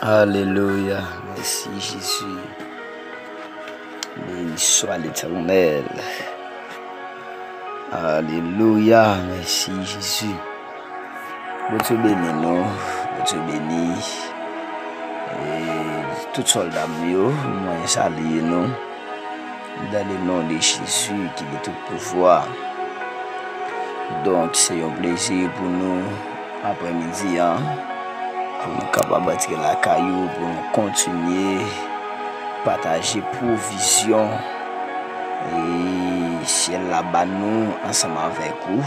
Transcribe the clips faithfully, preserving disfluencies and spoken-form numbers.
Alelouya, mèsi Jezi. Beni swa Letènèl. Alelouya, mèsi Jezi. Bondye beni nou, Bondye beni, e, tout sòlda m yo, mwen salye nou. Dans le nom de Jésus qui a tout pouvoir. Donk, se yon plezi pou nou aprèmidi an, pou nou kapab antre lakay ou, pou nou kontinye pataje pwovizyon e syèl la ba nou ansanm avèk ou.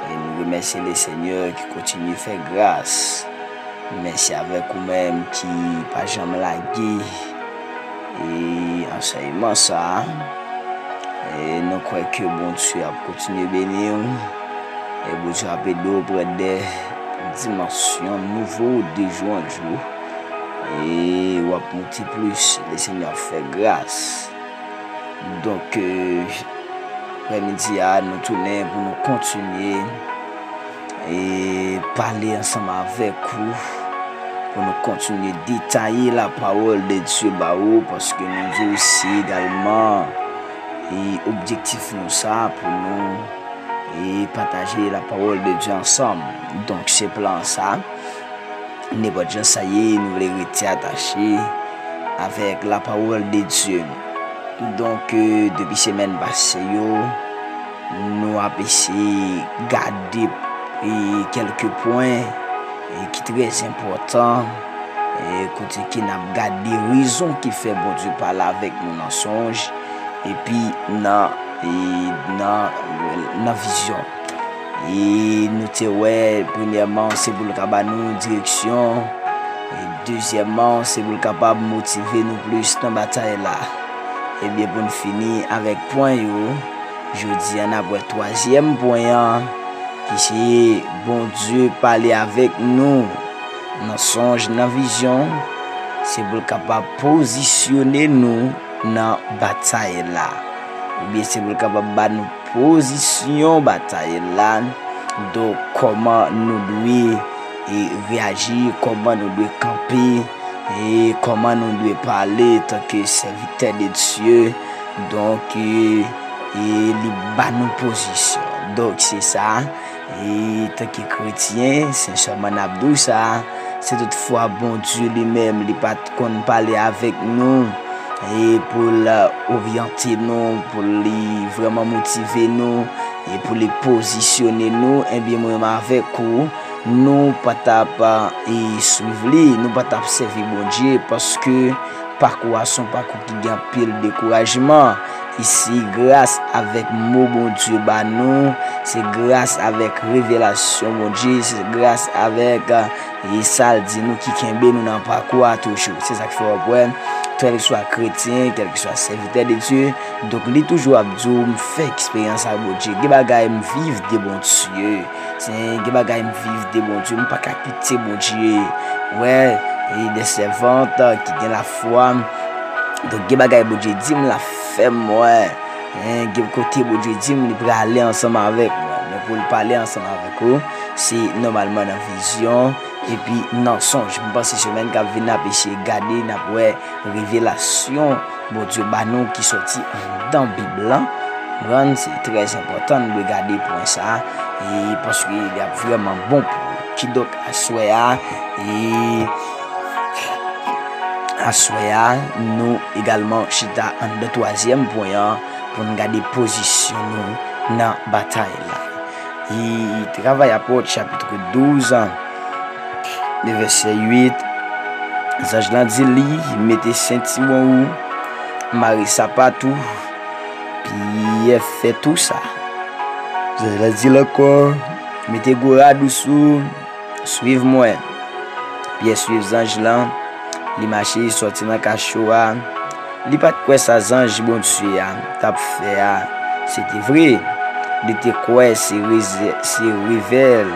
E nou remèsye Lesenyè ki kontinye fè gras. Mèsi avèk ou menm ki pa janm lage e ansèyman sa a. E nou kwè ke Bondye ap kontinye beni w. E Bondye ap ede w pran de dimansyon nouvo de jou an jou. E w ap monte plis. Lesenyè ap fè gras. Donk, e, aprèmidi a, nou tounen pou nou kontinye e pale ansanm avèk ou, pou nou kontinye detaye la parole de Dieu ba ou, paske nou di w se egalman e objektif nou sa, pou nou e pataje la parole de Dieu ansanm. Donk, se plan sa. Nenpòt jan sa ye, nou vle rete atache avèk la parole de Dieu. Donk, e, depi semèn pase yo, nou ap eseye gade, e, kèlke pwen, e, ki trè enpòtan, e, kote ke n ap gade rezon ki fè Bondye pale avèk nou nan sonj, epi nan, e, nan, nan vizyon. E nou te wè, premyèman, se pou l ka ba nou direksyon. E dezyèmman, se pou l kapab motive nou plis nan batay la. Ebyen, pou n fini avèk pwen yo, jodi a n ap wè twazyèm pwen an, ki se Bondye pale avèk nou nan sonj, nan vizyon. Se pou l kapab pozisyone nou nan batay la. Oubyen se pou l kapab ba nou pozisyon batay la. Donk, kòman nou dwe, e, reyaji, kòman nou dwe kanpe, e kòman nou dwe pale antanke sèvitè de Dye. Donk, e, e li ba nou pozisyon. Donk, se sa. E tanke kretyen, sensèman n ap di w sa, si toutfwa Bondye li menm, li pa t konn pale avèk nou, e pou l oryante nou, pou li vrèman motive nou, e pou li pozisyone nou, ebyen, mwen menm avèk ou, nou pa t ap, e, swiv li, nou pa t ap sèvi Bondye, paske pakou a se yon pakou ki gen anpil dekourajman. E se gras avèk mo Bondye ba nou, se gras avèk revelasyon Bondye, se gras avèk, e sa l di nou ki kenbe nou nan pakou a toujou. Se sa k fè w ap wè, kèlkeswa kretyen, kèlkeswa sèvitè de Dye, donk li toujou ap di w, "M fè eksperyans ak Bondye, gen bagay m viv de Bondye." Se gen bagay m viv de Bondye, m pa ka kite Bondye. Wè, e de sèvant ki gen lafwa. Donk, gen bagay Bondye di m, l ap fè m wè. Gen kote Bondye di m, li prale ansanm avèk mwen. Men pou l pale ansanm avèk ou, se nòmalman nan vizyon, epi nan sonj. M panse semèn k ap vin, n ap eseye gade, n ap wè revelasyon Bondye ba nou ki sòti anndan Bib lan. Konprann, se trè enpòtan, nou dwe gade pwen sa a, e paske li ap vrèman bon pou ou. Kidonk, aswè a, e aswè a, nou egalman chita anndan twazyèm pwen an pou n gade pozisyon nou nan batay la. E Travay Apot, chapit douz, vèsè uit, zanj lan di li, "Mete sentiwon ou, mare sapat ou." Pyè fè tou sa. Zanj lan di l ankò, "Mete gwo rad ou sou, swiv mwen." Pyè swiv zanj lan, li mache sòti nan kacho a. Li pa t kwè sa zanj Bondye a t ap fè a se te vre. Li te kwè se reze-, se revè l.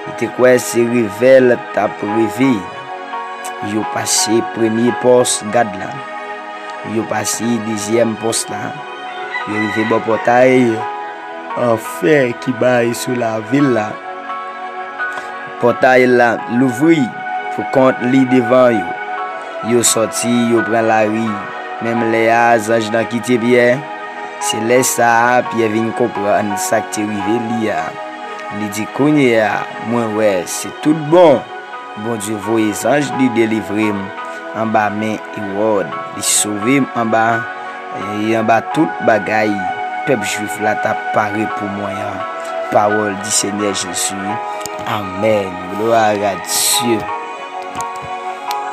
Li te kwè se revè l t ap reve. Yo pase premye pòs gad la. Yo pase dezyèm pòs la. Yo rive bò pòtay anfè ki bay sou lavil la. Pòtay la louvri. pou kont li devan yo. Yo sòti, yo pran lari. Menm lè a, zanj lan kite Pyè. Se lè sa a, Pyè vin konprann sa k te rive li a. Li di, kounye a, mwen wè, se tout bon. Bondye voye zanj li delivre m anba men Ewòd. Li sove m anba, e anba tout bagay pèp jwif la t ap pare pou mwen an. Pawòl di Senyè Jezi. Amèn. Gloire à Dieu.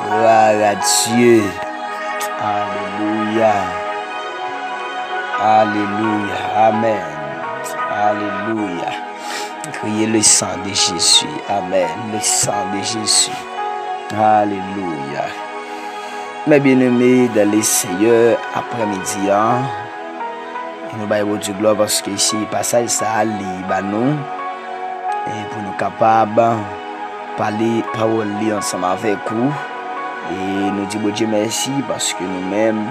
Gloire à Dieu. Alelouya. Alelouya. Amèn. Alelouya. Criez le sang de Jésus. Amèn. Le sang de Jésus. Alelouya. Mes bien-aimés dans le Seigneur, aprèmidi an, e nou bay Bondye glwa paske se pasaj sa a li ba nou, e pou nou kapab pale pawòl li ansanm avèk ou. E nou di Bondye mèsi paske nou menm,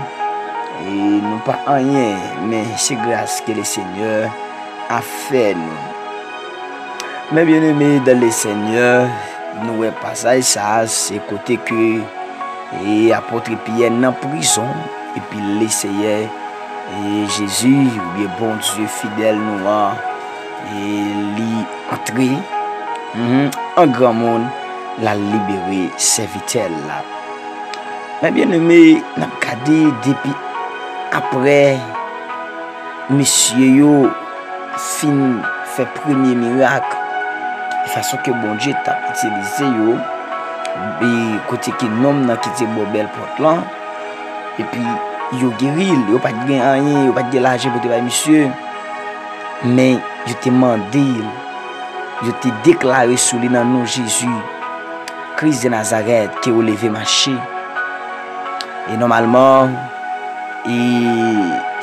e nou pa anyen, men se gras ke le Senyè a fè nou. Mes bien-aimés dans le Seigneur, nou wè pasaj sa a, se kote ke, e, apot Pyè nan prizon, epi Lesenyè, e, Jezi, oubyen Bondye fidèl nou an, e, li antre, mhm, an granmoun, l al libere sèvitè l la. Mes bien-aimés, n ap gade depi apre mesye yo fin fè premye mirak, e fason ke Bondye t ap itilize yo, e kote ke nonm nan ki te bò bèl pòt lan, epi yo geri l, yo pa t gen anyen, yo pa t gen lajan pou te bay misye, men yo te mande l, yo te deklare sou li nan non Jezi, Kris de Nazarèt, ke ou leve mache. E nòmalman, e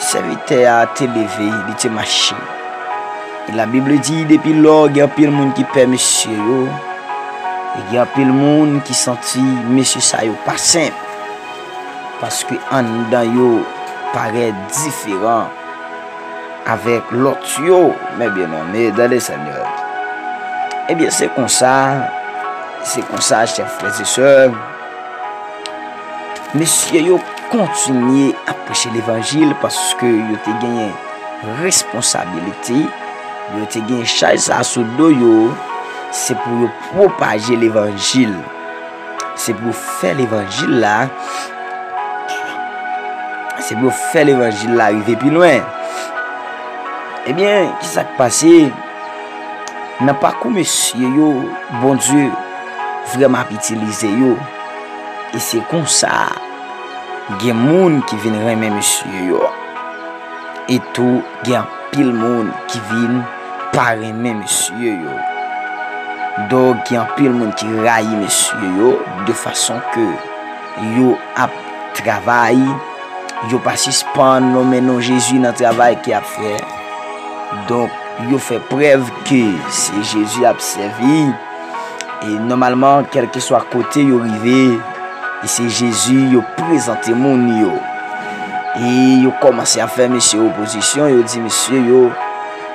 sèvitè a te leve, li te mache. E Labib di, depi lò, gen anpil moun ki pè mesye yo. E gen anpil moun ki santi mesye sa yo pa senp. Paske anndan yo parèt diferan avèk lòt yo, mes bien-aimés dans le Seigneur. Ebyen, se konsa, se konsa, chè frè e sè, mesye yo kontinye ap preche levanjil paske yo te genyen responsabilite, yo te gen chaj sa a sou do yo, se pou yo pwopaje levanjil. Se pou yo fè levanjil la, se pou yo fè levanjil la rive pi lwen. Ebyen, ki sa k pase? Nan pakou mesye yo, Bondye vrèman ap itilize yo. E se konsa, gen moun ki vin renmen mesye yo. E tou, gen anpil moun ki vin pa renmen mesye yo. Donk, gen anpil moun ki rayi mesye yo, de fason ke yo ap travay, yo pa sispann nonmen non Jezi nan travay ke y ap fè. Donk, yo fè prèv ke se Jezi y ap sèvi. E nòmalman, kèlkeswa kote yo rive, e se Jezi yo prezante moun yo. E yo kòmanse ap fè mesye yo opozisyon, yo di mesye yo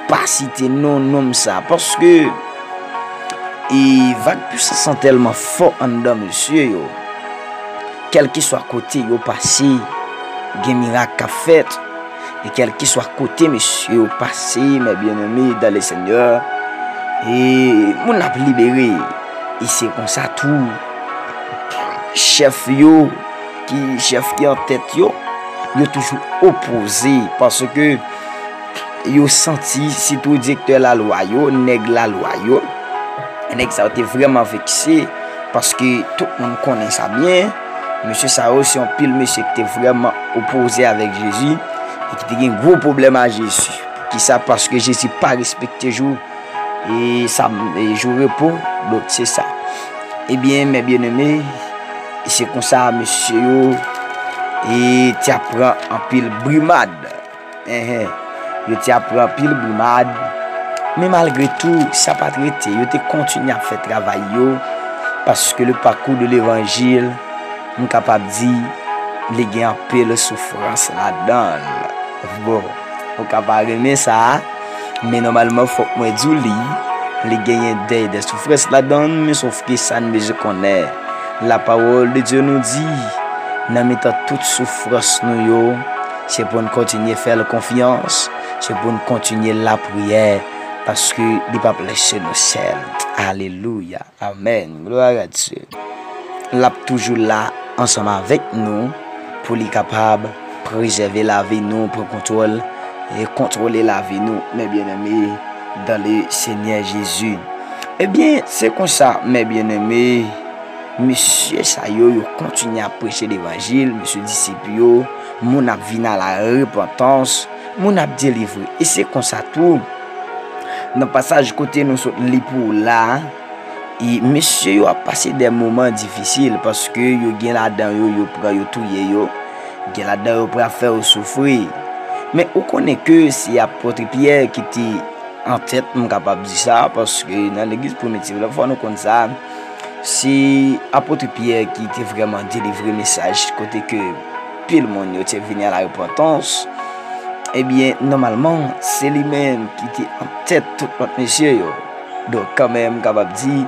pa site non nonm sa. Paske, e vag pwisans lan tèlman fò anndan mesye yo. Kèlkeswa kote yo pase, gen mirak k ap fèt. E kèlkeswa kote mesye yo pase, mes bien-aimés dans le Seigneur, e moun ap libere. E se konsa tou, chèf yo, ki, chèf ki an tèt yo, yo toujou opoze, paske yo santi, sitou direktè lalwa yo, nèg lalwa yo, nèg sa yo te vrèman vekse, paske tout moun konnen sa byen. Mesye sa yo, se yon pil mesye ki te vrèman opoze avèk Jezi e ki te gen gwo pwoblèm a Jezi. Poukisa? Paske Jezi pa respekte jou, e sa, e jou repo, donk se sa. Ebyen, mes bien-aimés, e se konsa mesye yo, e te ap pran anpil brimad. Enhen, yo te ap pran anpil brimad. Men malgre tou, sa pa t rete, yo te kontinye ap fè travay yo, paske le parcours de l'évangile, m kapab di, li gen anpil soufrans ladan l. Bon, ou ka pa renmen sa, men nòmalman, fòk mwen di w li, li genyen dèy de soufrans ladan l, men sòf ke sa n bezwen konnen, Lapawòl de Dye nou di, nan mitan tout soufrans nou yo, se pou n kontinye fè l konfyans, se pou n kontinye lapriyè, paske li p ap lèse nou sèl. Alelouya. Amèn. Glwa a Dye. L ap toujou la ansanm avèk nou pou li kapab prezève lavi nou, pran kontwòl e kontwole lavi nou, mes bien-aimés dans le Seigneur Jésus. Ebyen, se konsa, mes bien-aimés, mesye sa yo, yo kontinye ap preche levanjil, mesye disip yo, moun ap vin a la repantans, moun ap delivre. E se konsa tou, nan pasaj kote nou sot li pou w la, e mesye yo ap pase de moman difisil, paske yo gen ladan yo, yo pran, yo touye yo, gen ladan yo pral fè yo soufri. Men ou konnen ke se apot Pyè ki te an tèt, m kapab di sa, paske nan legliz primitiv la, fò nou konn sa, se apot Pyè ki te vrèman delivre mesaj kote ke pil moun yo te vini a la repantans. Ebyen, nòmalman, se li menm ki te an tèt tout lòt mesye yo. Donk, kanmenm, m kapab di,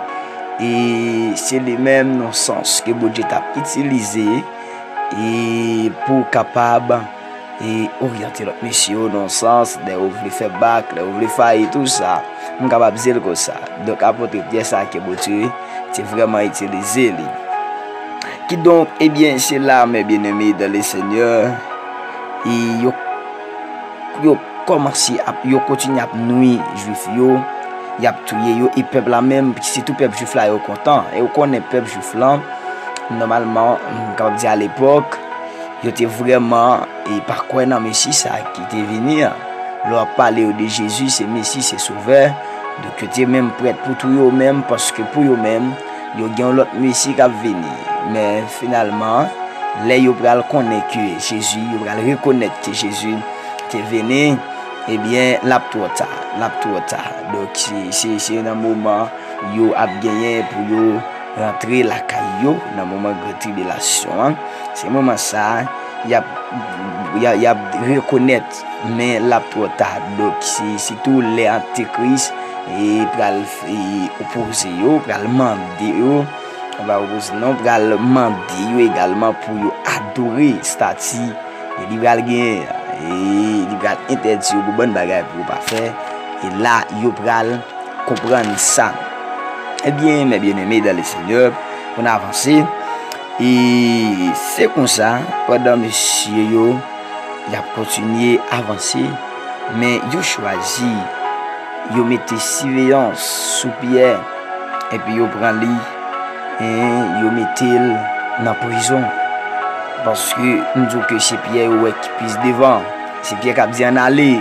e se li menm, nan sans ke Bondye t ap itilize, e pou kapab, e oryante lòt mesye yo, nan sans, lè yo vle fè bak, lè yo vle fayi, tou sa. M kapab di l konsa. Donk, apot Pyè sa ke Bondye te vrèman itilize li. Kidonk, ebyen, se la, mes bien-aimés dans le Seigneur, e yo, yo kòmanse ap, yo kontinye ap nwi Jwif yo, y ap touye yo, e pèp la menm, sitou pèp Jwif la, yo kontan. E ou konnen pèp Jwif lan, nòmalman, m kapab di alepòk, yo te vrèman, e pa kwè nan Mesi sa ki te vini an. Lè w ap pale yo de Jezi, se Mesi, se Sovè. Donk, yo te menm prèt pou touye yo menm, paske pou yo menm, yo gen yon lòt Mesi k ap vini. Men, finalman, lè yo pral konnen ke Jezi, yo pral rekonèt ke Jezi te vini, ebyen, l ap twò ta, l ap twò ta. Donk, se, se, se nan moman yo ap genyen pou yo rantre lakay yo, nan moman gran tribilasyon an. Se moman sa a, y ap, y a, y ap rekonèt, men l ap twò ta. Donk, se, sitou lè Antikris, e, pral, e, opoze yo, pral mande yo, pa opoze non, pral mande yo egalman pou yo adore estati, e li pral gen, e li pral entèdi yo pou bann bagay pou yo pa fè, e la, yo pral konprann sa. Ebyen, mes bien-aimés dans le Seigneur, pou n avanse, e se konsa, pandan mesye yo, y ap kontinye avanse, men yo chwazi, yo mete siveyans sou Pyè, epi yo pran li, e yo mete l nan prizon. Paske m di w ke se Pyè yo wè ki plis devan. Se Pyè k ap di ann ale.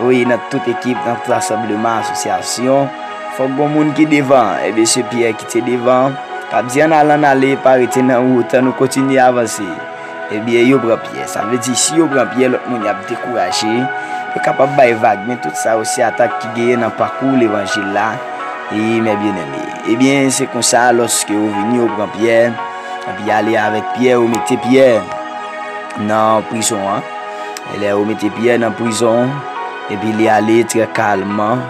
Wi, nan tout ekip, nan tout asanbleman, asosyasyon, fòk gon moun ki devan. Ebyen, se Pyè ki te devan, k ap di ann ale, ann ale, pa rete nan wout, ann nou kontinye avanse. Ebyen, yo pran Pyè. Sa vle di, si yo pran Pyè, lòt moun y ap dekouraje, yo kapab bay vag. Men tout sa yo, se atak ki genyen nan pakou levanjil la. E, mes bien-aimés. Ebyen, se konsa, lòske yo vini, yo pran Pyè, epi y ale avèk Pyè, yo mete Pyè nan prizon an. E lè yo mete Pyè nan prizon, epi li ale trè kalman,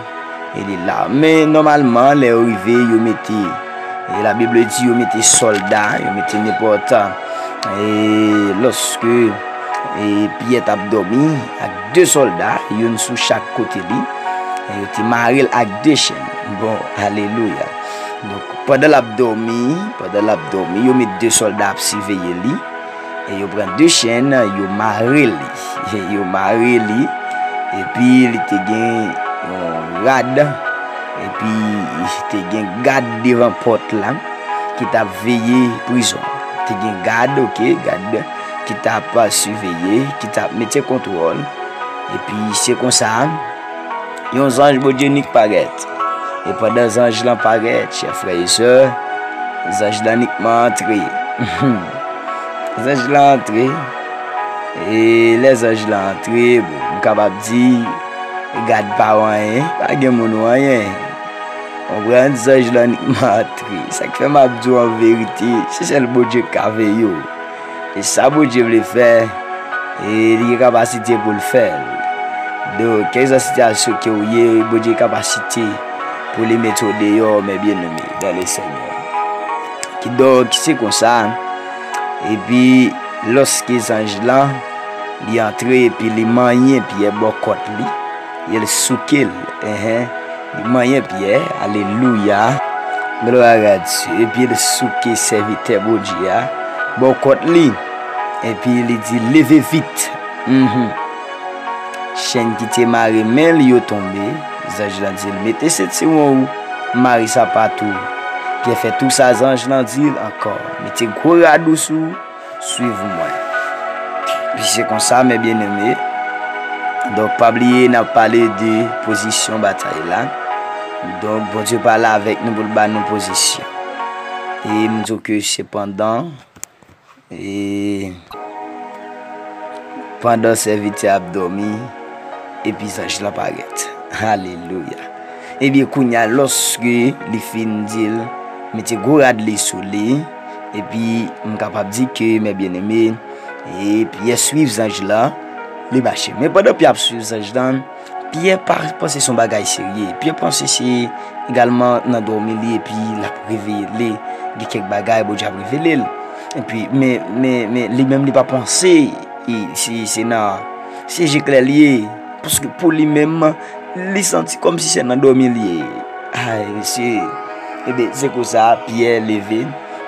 e li la. Men nòmalman, lè yo rive, yo mete, e Labib di yo mete sòlda, yo mete nenpòt, e lòske, e Pyè t ap dòmi ak de sòlda, youn sou chak kote li, e yo te mare l ak de chenn. Bon, alelouya. Donk, pandan l ap dòmi, pandan l ap dòmi, yo met de sòlda ap siveye li. E yo pran de chenn, yo mare li. Yo mare li. Epi li te gen yon rad. Epi te gen gad devan pòt la ki t ap veye prizon. Te gen gad, oke, gad ki t ap siveye, ki t ap mete kontwòl. Epi se konsa, yon zanj Bondye nik parèt. E pandan zanj lan parèt, chè frè e sè, zanj lan nikman antre. Zanj lan antre. E lè zanj lan antre, bon, m kapab di, gad pa wè anyen, pa gen moun wè anyen. Konprann, zanj lan nikman antre. Sa k fè m ap di w an verite, se sèl Bondye k ka veye w. E sa Bondye vle fè, e li gen kapasite pou l fè l. Donk, kèlkeswa sitiyasyon ke w ye, Bondye gen kapasite pou li mete w deyò, mes bien-aimés dans le Seigneur. Kidonk, se konsa. Epi, lòske zanj lan, li antre epi li manyen Pyè bò kòt li, e l souke l. Enhen. Li manyen Pyè, alelouya. Glwa a Dye. Epi l souke sèvitè Bondye a bò kòt li. Epi li di, leve vit. Mhm. Chenn ki te mare men l yo tonbe. Zanj lan di l, mete sentiwon ou, mare sapat ou. Pyè fè tou sa zanj lan di l ankò, mete gwo rad ou sou ou, swiv mwen. Epi se konsa, mè byeneme. Donk, pa bliye, n ap pale de pozisyon batay la. Donk, Bondye pale avèk nou pou l ba nou pozisyon. E m di w ke sepandan, e pandan sèvitè a ap dòmi, epi zanj lan parèt. Alelouya. Ebyen, kounye a, lòske li fin di l, mete gwo rad li sou li, epi m kapab di ke, mè byeneme, e Pyè swiv zanj lan, li mache. Men pandan Pyè ap swiv zanj lan, Pyè pa panse se yon bagay serye. Pyè panse se egalman nan dòmi li epi l ap reveye li. Gen kèk bagay Bondye ap revele l. Epi, men, men, men li menm li pa panse e, se, se nan, se je klè li ye. Paske pou li menm, li santi kòmsi se nan dòmi li ye. Ay, mesye. Ebyen, se konsa, Pyè leve,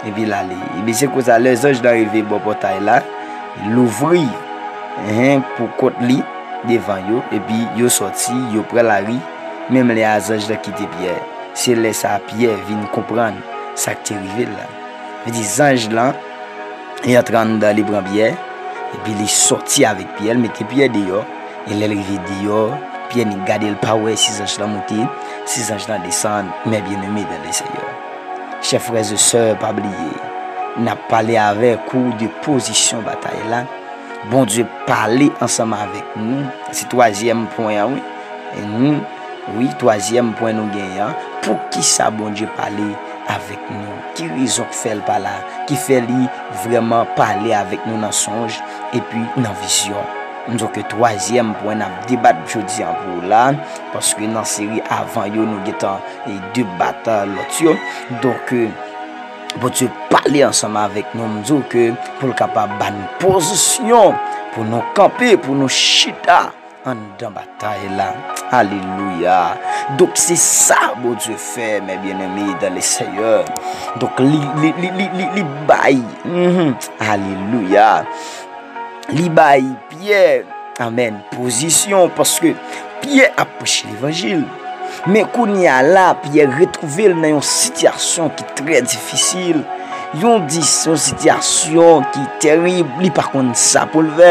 epi l ale. Ebyen, se konsa, lè zanj lan rive bò pòtay la, l ouvri, enhen, pou kont li, devan yo, epi yo sòti, yo pran lari, menm lè a zanj lan kite Pyè. Se lè sa a Pyè vin konprann sa k te rive l la. Vle di zanj lan, li antre anndan, li pran Pyè, epi li sòti avèk Pyè, l mete Pyè deyò, e lè l rive deyò, Pyè ni gade l pa wè si zanj lan monte, si zanj lan desann, mè byeneme dan le Senyè. Chè frè e sè, pa bliye, n ap pale avèk ou de pozisyon batay la, Bondye pale ansanm avèk nou. Se twazyèm pwen an, wi. E nou, wi, twazyèm pwen nou genyen an. Poukisa Bondye pale avèk nou? Ki rezon k fè l pale, ki fè li vrèman pale avèk nou nan sonj epi nan vizyon? M di w ke twazyèm pwen n ap debat jodi an pou w la, paske nan seri avan yo, nou gentan e debat lòt yo. Donk, e, Bondye pale ansanm avèk nou, m di w ke pou l kapab ba nou pozisyon pou nou kanpe, pou nou chita anndan batay la. Alelouya. Donk, se sa Bondye fè, mè byeneme dan le Senyè. Donk, li, li, li, li, li, li bay. Mhm. Alelouya. Li bay Pyè, amèn, pozisyon, paske Pyè ap preche levanjil. Men kounye a la, Pyè retwouve l nan yon sitiyasyon ki trè difisil, yon dis, yon sitiyasyon ki terib, li pa konn sa pou l fè,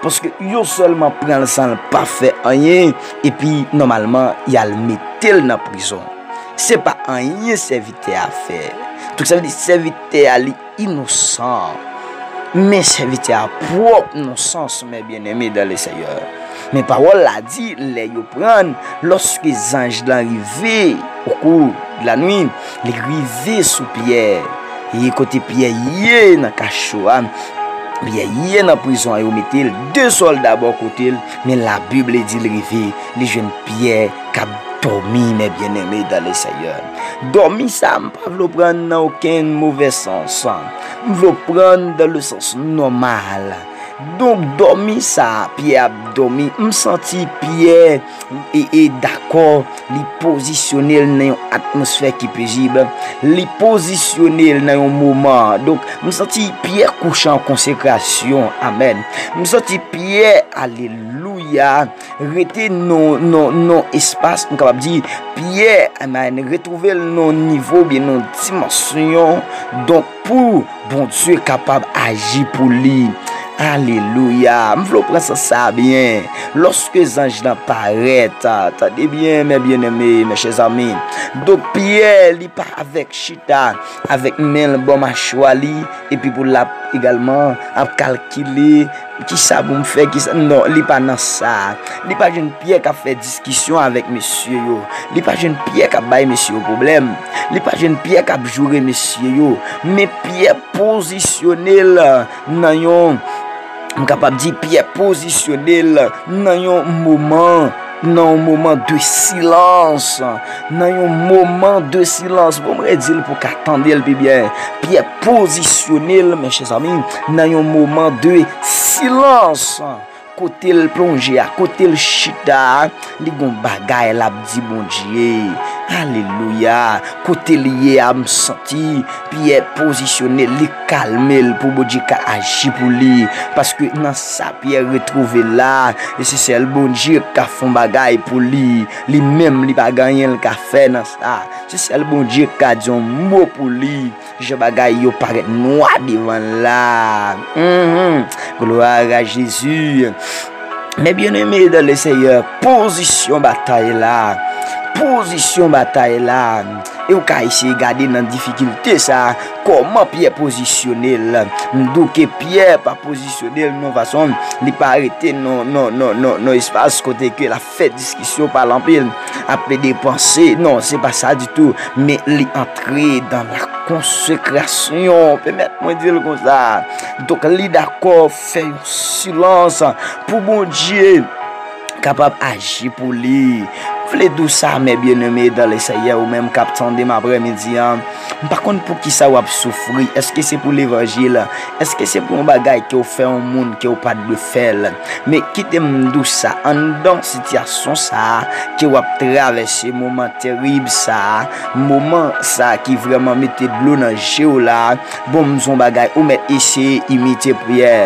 paske yo sèlman pran l san l pa fè anyen, epi nòmalman, y al mete l nan prizon. Se pa anyen sèvitè a fè. Donk, sa vle di sèvitè a, li inosan. Men sèvitè a pwòp nonsans, mè byeneme dan le Senyè. Men pawòl la di, lè yo pran l, lòske zanj lan rive okou lanwit, li rive sou Pyè. E kote Pyè ye nan kacho a, Pyè ye nan prizon an, yo mete l, de sòlda bò kote l, men Labib li di l rive, li jwenn Pyè k ap dòmi, mè byeneme dan le Senyè. Dòmi sa a, m pa vle w pran nan okenn movè sans. M vle w pran dan le sans nòmal. Donk, dòmi sa a, Pyè ap dòmi, m santi Pyè e, e dakò, li pozisyone l nan yon atmosfè ki pezib. Li pozisyone l nan yon moman. Donk, m santi Pyè kouche an konsekrasyon. Amèn. M santi Pyè, alelouya, rete nan, nan, nan espas, m kapab di, Pyè, amèn, retwouve l nan yon nivo oubyen nan yon dimansyon. Donk, pou Bondye kapab aji pou li. Alelouya. M vle w pran sans sa a byen. Lòske zanj lan parèt, tande byen, mè byeneme, mè chè zanmi. Donk, Pyè, li pa avèk chita, avèk men l bò machwa li, epi pou l ap egalman ap kalkile, kisa pou m fè, kisa, non, li pa nan sa. Li pa jwenn Pyè k ap fè diskisyon avèk mesye yo. Li pa jwenn Pyè k ap bay mesye yo pwoblèm. Li pa jwenn Pyè k ap joure mesye yo. Men Pyè pozisyone l nan yon, m kapab di, Pyè pozisyone l nan yon moman nan yon moman de silans. Nan yon moman de silans, bon, m redi l pou w ka tande l pi byen. Pyè pozisyone l, mechèzanmi, nan yon moman de silans. Kote l plonje a, kote l chita a, li gon bagay l ap di Bondye. Alelouya! Kote l ye a, m santi Pyè pozisyone l, li kalme l pou Bondye ka aji pou li. Paske nan sa Pyè retwouve l la, e se sèl Bondye k ka fè yon bagay pou li. Li menm, li pa gen anyen l ka fè nan sa. Se sèl Bondye k ka di yon mo pou li. Jan bagay yo parèt nwa devan l la. Mhm. Gloire à Jésus. Mes bien-aimés dans le Seigneur, pozisyon batay la. Pozisyon batay la. E w ka eseye gade nan difikilte sa, kòman Pyè pozisyone l. M di w ke Pyè pa pozisyone l nan fason, li pa rete nan, nan, nan, nan, nan espas kote ke l ap fè diskisyon, pale anpil, ap pede panse. Non, se pa sa ditou. Men li antre dan la konsekrasyon. Pèmèt mwen di l konsa. Donk, li dakò fè yon silans pou Bondye kapab aji pou li. M vle di w sa, mes bien-aimés dans le Seigneur, ou menm k ap tande m aprèmidi an, m pa konn poukisa w ap soufri. Èske se pou levanjil? Èske se pou yon bagay ke w fè yon moun ke w pa t dwe fè l? Men kite m di w sa, anndan sitiyasyon sa a ke w ap travèse, moman terib sa a, moman sa a ki vrèman mete dlo nan je w la, bon, m di w yon bagay, ou mèt eseye imite Pyè.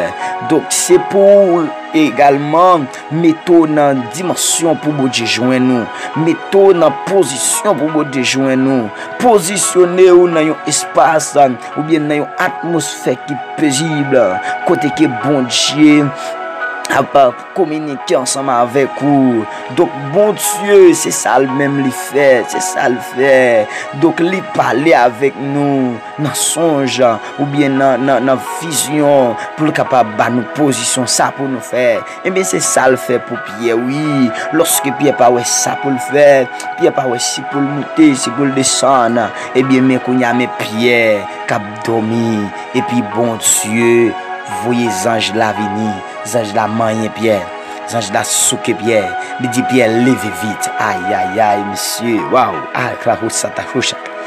Donk, se pou w egalman mete w nan dimansyon pou Bondye jwenn ou. Mete w nan pozisyon pou Bondye jwenn ou. Pozisyone w nan yon espas, oubyen nan yon atmosfè ki pezib, kote ke Bondye ap kominike ansanm avèk ou. Donk, Bondye, se sa l menm li fè, se sa l fè. Donk, li pale avèk nou nan sonj, oubyen nan, nan, nan vizyon, pou l kapab ba nou pozisyon, sa pou nou fè. Ebyen, se sa l fè pou Pyè, wi. Lòske Pyè pa wè sa pou l fè, Pyè pa wè si pou l moute, si pou l desann, ebyen, men kounye a, men Pyè k ap dòmi, epi Bondye voye zanj la vini. Zanj la manyen Pyè. Zanj la souke Pyè. Li di Pyè, leve vit. Ayayay, mesye. Waw. Aklahosatahoshata.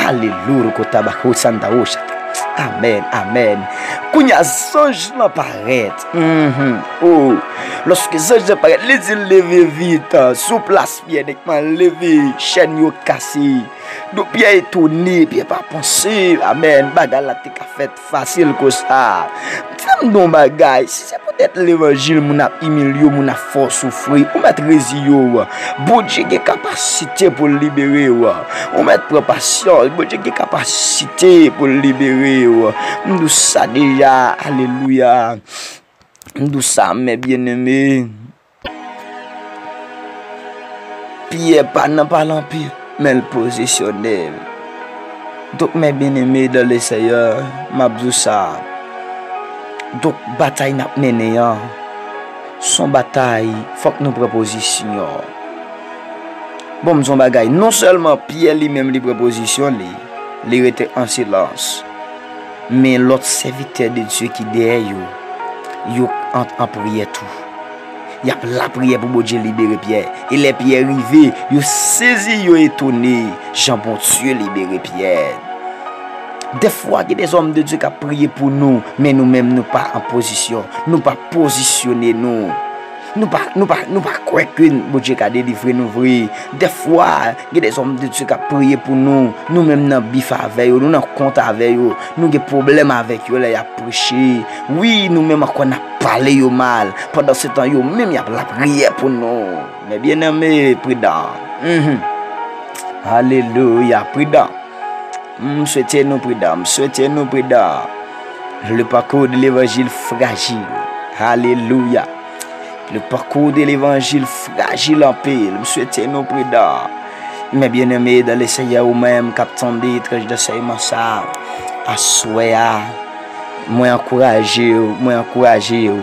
Alelouya, kotabakosantahosata. Amèn, amèn. Kounye a, zanj lan parèt. Mhm. Oh. Lòske zanj lan parèt, li di l, leve vit. Sou plas Pyè, nègman leve. Chèn yo kase. Donk, Pyè etone, Pyè pa panse, amèn, bagay la te ka fèt fasil konsa. Fè m di w yon bagay, si se poutèt levanjil, moun ap imilye w, moun ap fè w soufri, ou mèt reziye w. Bondye gen kapasite pou l libere w. Ou mèt pran pasyans, Bondye gen kapasite pou l libere w. M di w sa deja, alelouya. M di w sa, mes bien-aimés. Pyè pa nan pale anpil, men l pozisyone l. Donk, mes bien-aimés dans le Seigneur, m ap di w sa. Donk, batay n ap mennen an, s on batay, fòk nou pran pozisyon. Bon, m di w yon bagay, non sèlman Pyè li menm li pran pozisyon li, li rete an silans. Men lòt sèvitè de Dye ki dèyè yo, yo an, an priyè tou. Y ap lapriyè pou Bondye libere Pyè. E lè Pyè rive, yo sezi, yo etone jan Bondye libere Pyè. Dèfwa, gen de zòm de Dye k ap priye pou nou, men nou menm, nou pa an pozisyon. Nou pa pozisyone nou. Nou pa, nou pa, nou pa kwè ke Bondye ka delivre nou vre. Dèfwa, gen de zòm de Dye k ap priye pou nou. Nou menm nan bif avè yo, nou nan kont avè yo. Nou gen pwoblèm avèk yo lè y ap preche. Wi, nou menm ankò n ap pale yo mal. Pandan se tan, yo menm y ap lapriyè pou nou. Mes bien-aimés, pridan. Mhm. Alelouya, pridan. M swete nou pridan, m swete nou pridan. Le parcours de l'évangile fragile. Alelouya. Le parcours de l'évangile fragile anpil. M swete nou pridan. Mes bien-aimés dans le Seigneur, ou menm k ap tande tranch dansèyman sa a, aswè a, mwen ankouraje w, mwen ankouraje w.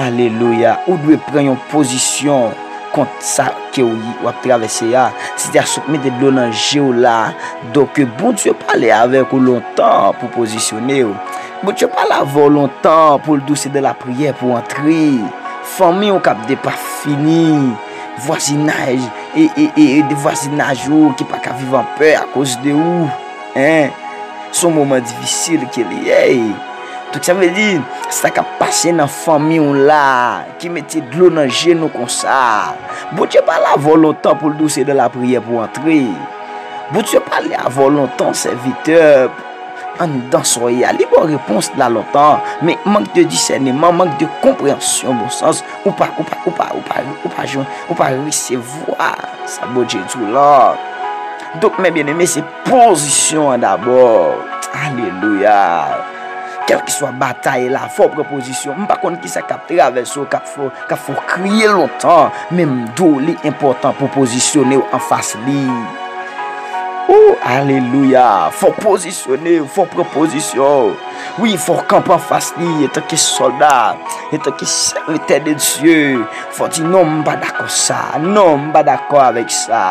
Alelouya. Ou dwe pran yon pozisyon kont sa ke w, w ap travèse a. Sitiyasyon k mete dlo nan je w la. Donk, Bondye pale avèk ou lontan pou pozisyone w. Bondye pale avè w lontan pou l di w se de lapriyè pou w antre. Fanmi w k ap depafini. vwazinaj, e, e, e, e de vwazinaj ou ki pa ka viv an pè akoz de ou. Hein? Se yon moman difisil ke li ye. Donk, sa vle di, sa k ap pase nan fanmi w la, ki mete dlo nan je nou konsa. Bondye pale avè w lontan pou l di w se nan lapriyè pou w antre. Bondye pale avè w lontan, sèvitè, anndan sa w ye a. Li ba w repons la lontan, men mank de disèneman, mank de konpreyansyon, bon sans, ou pa, ou pa, ou pa, ou pa, ou pa jwenn, ou pa resevwa sa Bondye di w lan. Donk, men byeneme, se pozisyon an dabò. Alelouya. Kèlkeswa batay la, fò w pran pozisyon. M pa konn kisa k ap travèse w, k ap fè w, k ap fè w kriye lontan, men m di w li enpòtan pou w pozisyone w anfas li. Ou, alelouya. Fò w pozisyone w, fò w pran pozisyon w. Wi, fò w kanpe anfas li, antanke sòlda, antanke sèvitè de Dye. Fò w di, non, m pa dakò sa. Non, m pa dakò avèk sa.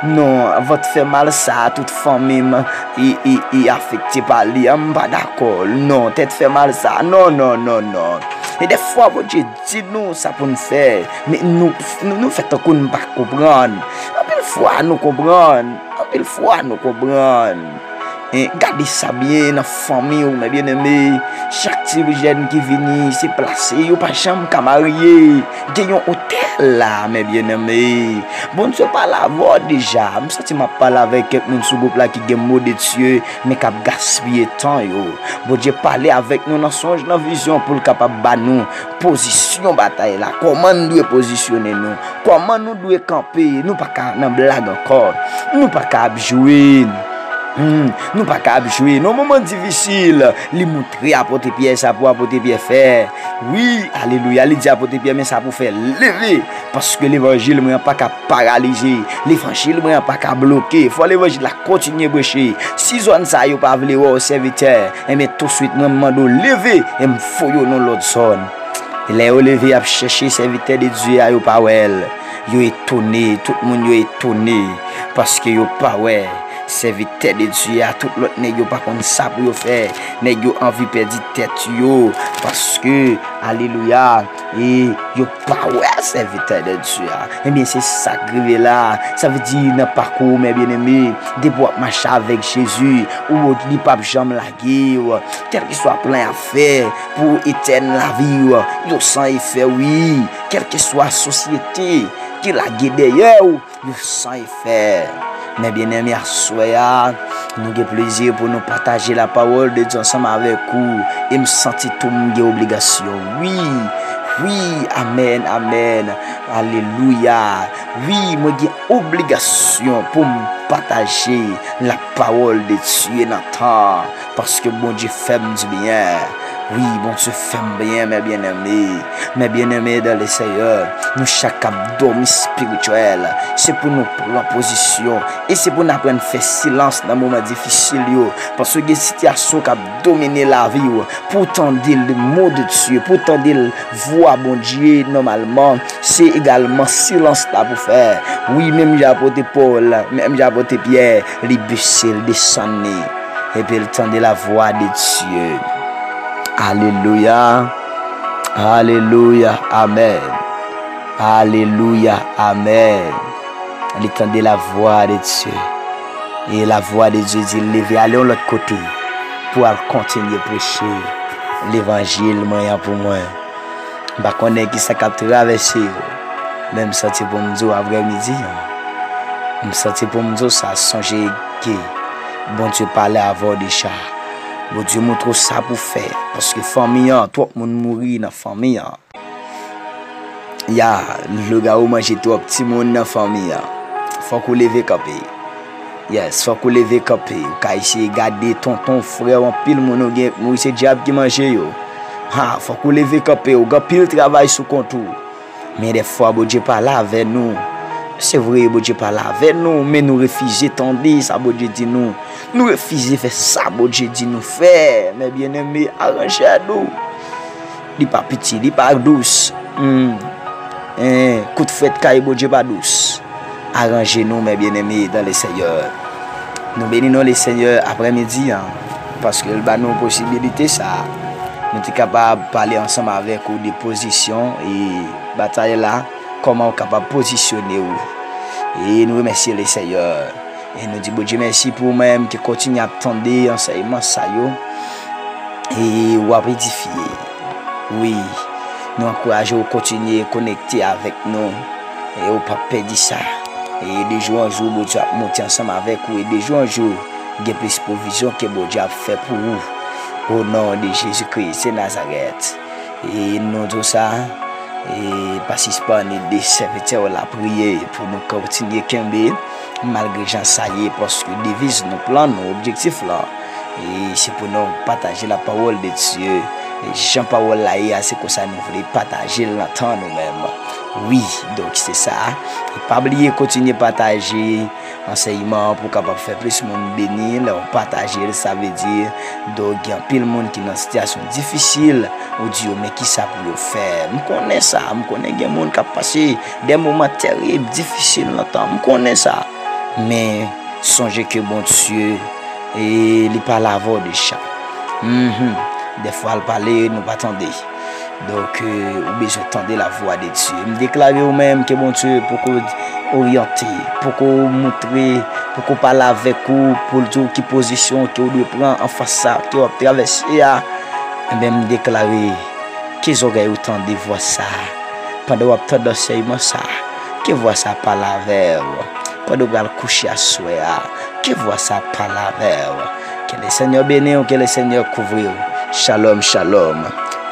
Non, vant fè mal sa, tout fanmi m, i, i, i afekte pa li a, m pa dakò. Non, tèt fè mal sa. Non, non, non, non. E dèfwa, Bondye di nou sa pou n fè, men nou, nou, nou fè tankou n pa konprann. Anpil fwa, nou konprann. Anpil fwa, nou konprann. En, gade sa byen nan fanmi w, men byeneme. Chak ti jèn ki vini, se plase, yo pa janm ka marye. Gen yon otèl la, men byeneme. Bondye pale avè w deja. M santi m ap pale avèk kèk moun sou gwoup la ki gen mo de Dye, men k ap gaspiye tan yo. Bondye pale avèk nou nan sonj, nan vizyon, pou l kapab ba nou pozisyon batay la. Kòman n dwe pozisyone nou? Kòman nou dwe kanpe? Nou pa ka nan blag ankò. Nou pa ka ap jwe. Hmm, nou pa ka ap jwe. Nan moman difisil, li montre apot Pyè sa pou apot Pyè fè. Wi, alelouya, li di apot Pyè, men sa pou fè, leve, paske levanjil mwen an pa ka paralize, levanjil mwen an pa ka bloke. Fò levanjil la kontinye preche. Si zòn sa yo pa vle wè w, sèvitè, enben, touswit mwen, m mande w leve e m voye w nan lòt zòn. E lè yo leve, y ap chèche sèvitè de Dye a, yo pa wè l. Yo etone, tout moun yo etone, paske yo pa wè sèvitè de Dye a. Tout lòt nèg yo pa konn sa pou yo fè. Nèg yo anvi pèdi tèt yo, paske, alelouya, e yo pa wè sèvitè de Dye a. Ebyen, se sa k rive la. Sa vle di, nan pakou w, men byeneme, depi w ap mache avèk Jezi, ou, li p ap janm lage w. Kèlkeswa plan y ap fè pou etèn lavi w, yo san efè, wi. Kèlkeswa sosyete ki lage dèyè w, yo san efè. Men byeneme, aswè a, nou gen plezi pou nou pataje lapawòl de Dye ansanm avèk ou. E m santi tou m gen obligasyon. Wi, wi, amèn, amèn. Alelouya. Wi, mwen gen obligasyon pou m pataje lapawòl de Dye nan tan an. Paske Bondye fè m dibyen. Wi, Bondye fè m byen, men byeneme. Men byeneme dan le Seyè, nou chak k ap dòmi espirityèl, se pou nou pran pozisyon e se pou n aprann fè silans nan moman difisil yo. Paske gen sitiyasyon k ap domine lavi w. Pou w tande le mo de Dye, pou w tande vwa Bondye, nòmalman, se egalman silans la pou fè. Wi, menm jan apot Pòl, menm jan apot Pyè, li bese, l desann li. Epi l tande lavwa de Dye. Alelouya. Alelouya. Amèn. Alelouya. Amèn. Li tande lavwa de Dye. E lavwa de Dye di l leve, ale yon lòt kote pou al kontinye preche levanjil mwen an pou mwen. M pa konnen kisa k ap travèse w, men m santi pou m di w aprèmidi an. M santi pou m di w sa, sonje ke Bondye pale avè w deja. Bondye montre w sa pou fè, paske fanmi an, twòp moun mouri nan fanmi an. Ya, lougawou manje twòp timoun nan fanmi an. Fòk ou leve kanpe. Yes, fòk ou leve kanpe. Ou ka eseye gade tonton, frè w, anpil moun ou gen k mouri, se dyab ki manje yo. Ha, fòk ou leve kanpe. Ou gen anpil travay sou kont ou. Men dèfwa, Bondye pale avè nou. Se vre, Bondye pale avè nou, men nou refize tande sa Bondye di nou. Nou refize fè sa Bondye di nou fè. Men byeneme, aranje nou. Li pa piti, li pa dous. Hmm. Hein, kout frèt kay Bondye pa dous. Aranje nou, men byeneme dan le Seyè. Nou beni non le Seyè aprèmidi an, paske l ba nou posibilite sa. Nou te kapab pale ansanm avèk ou de pozisyon e batay la, kòman w kapab pozisyone w. E nou remèsye Lesenyè. E nou di Bondye mèsi pou ou menm ki kontinye ap tande ansèyman sa yo. E w ap edifye. Wi, nou ankouraje w kontinye konekte avèk nou. E w p ap pèdi sa. E de jou an jou, Bondye ap monte ansanm avèk ou. E de jou an jou, gen plis pwovizyon ke Bondye ap fè pou ou. O non de Jezi Kris de Nazarèt. E nou di w sa, e pa sispann ede sèvitè w la priye pou nou kontinye kenbe, malgre jan sa ye, paske deviz nou, plan nou, objektif lan, e se pou nou pataje la pawòl de Dye. E jan pawòl la ye a, se konsa nou vle pataje l nan tan nou menm. Wi, donk se sa. E pa bliye kontinye pataje ansèyman an pou w kapab fè plis moun beni. Lè w pataje l, sa vle di, donk, gen anpil moun ki nan sitiyasyon difisil, ou di yo, men kisa pou yo fè? M konnen sa, m konnen gen moun k ap pase de moman tèrib, difisil nan tan, m konnen sa. Men, sonje ke Bondye, e, li pale avè w deja. Mhm. Dèfwa l pale, nou pa tande. Donk, euh, ou bezwen tande lavwa de Dye. M deklare ou menm ke Bondye poko oryante, poko moutre, poko pale avèk ou pou l di w ki pozisyon ke w dwe pran anfas sa ke w ap travèse a. Enben, m deklare ke zòrèy ou tande vwa sa a. Pandan w ap tande ansèyman sa a, ke vwa sa a pale avè w. Pandan w pral kouche aswè a, ke vwa sa a pale avè w. Ke Lesenyè beni w, ke Lesenyè kouvri w. Shalom, shalom.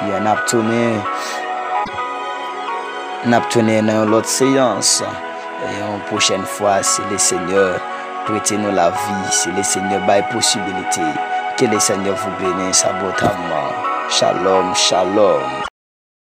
Yo, n ap tounen, n ap tounen nan yon lòt seyans. E yon pwochèn fwa, si Lesenyè prete nou lavi, si Lesenyè bay posibilite, ke Lesenyè vous bénisse abondamment. Shalom, shalom.